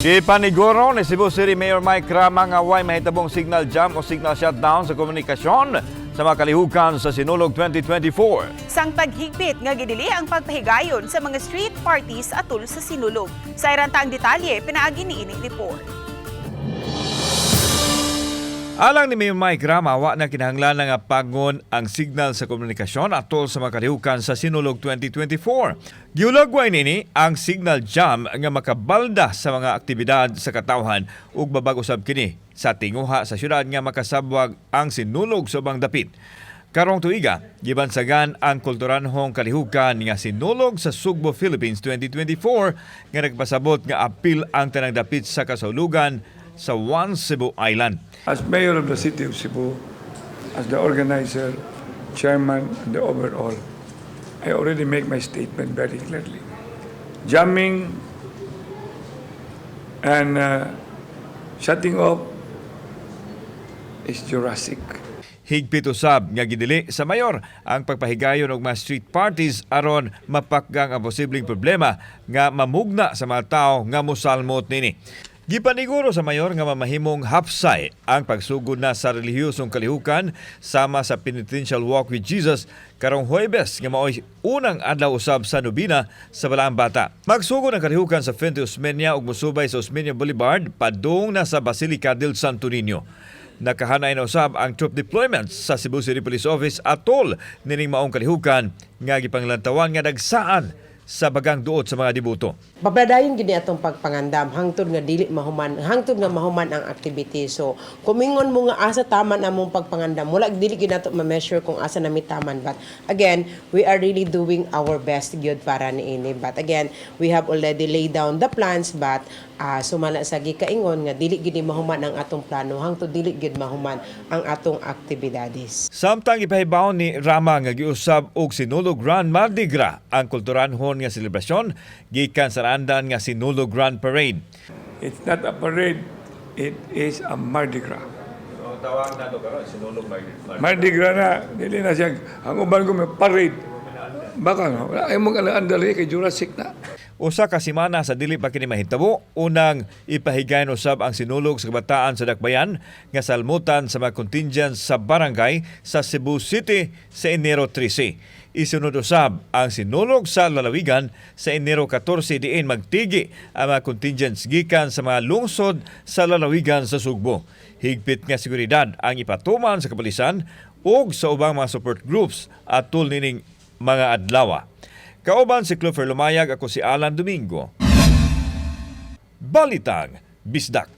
Gipaniguro ni Cebu City Mayor Mike Rama nga way mahitabong signal jam o signal shutdown sa komunikasyon sa mga kalihukan sa Sinulog 2024. Sang paghigpit nga gidili ang pagpahigayon sa mga street parties atul sa Sinulog. Sa iranta ang detalye, pinaagi ni ining report. Alang ni Mayor Mike Rama, wa na kinahanglan nga pangon ang signal sa komunikasyon atol sa mga kalihukan sa Sinulog 2024. Giulagway nini ang signal jam nga makabalda sa mga aktibidad sa katawhan ug babag usab kini sa tinguha sa syudad nga makasabwag ang Sinulog sa ubang dapit. Karong tuiga, gibansagan ang kulturanhong kalihukan nga Sinulog sa Sugbo, Philippines 2024 nga nagpasabot nga apil ang tanang dapit sa kasaulugan sa One Cebu Island. As mayor of the city of Cebu, as the organizer, chairman, and the overall, I already make my statement very clearly. Jamming and shutting off is Jurassic. Higpit usab nga gidili sa mayor ang pagpahigayon og mga street parties aron mapakgang ang posibleng problema nga mamugna sa mga tao nga mosalmot nini. Gipaniguro sa mayor nga mamahimong hapsay ang pagsugod na sa relihiyosong kalihukan sama sa Penitential Walk with Jesus karong Huwebes nga maoy unang adlaw usab sa nobina sa Balaang Bata. Magsugod ang kalihukan sa Fuente Osmeña ug mosubay sa Osmeña Boulevard padung na sa Basilica del Santo Niño. Nakahanay na usab ang troop deployments sa Cebu City Police Office atol nining maong kalihukan nga gipanglantawan nga dagsaan sa bagang duot sa mga deboto. Padayon gyud ni atong pagpangandam hangtod nga dili mahuman, hangtod nga mahuman ang activity. So kumingon mo nga asa taman among pagpangandam, wala, dili gyud nato ma-measure kung asa nami taman, but again, we are really doing our best gyud para niini. But again, we have already laid down the plans, but sumala sa gikaingon nga dili gyud ni mahuman ang atong plano hangtod dili gyud mahuman ang atong aktibidades. Samtang ipahibaw ni Rama nga giusab og Sinulog Grand Mardi Gras ang kulturanhon nga selebrasyon gikan sa naandan nga Sinulog Grand Parade. It's not a parade, it is a Mardi Gras. So, tawag nato karon Sinulog Mardi Mardi Gras na, dili na siya, ang uban ko may parade. Baka no, wala ay mong alaan dali kay Jurassic na. Usa ka semana sa dili pa kini mahitabo, unang ipahigayon usab ang Sinulog sa Kabataan sa Dakbayan nga salmutan sa mga contingent sa barangay sa Cebu City sa Enero 13. Isunod usab ang Sinulog sa Lalawigan sa Enero 14 diin magtigi ang mga contingents gikan sa mga lungsod sa lalawigan sa Sugbo. Higpit nga seguridad ang ipatuman sa kapulisan ug sa ubang mga support groups atol nining mga adlaw. Kauban si Clover Lumayag, ako si Alan Domingo. Balitang Bisdak.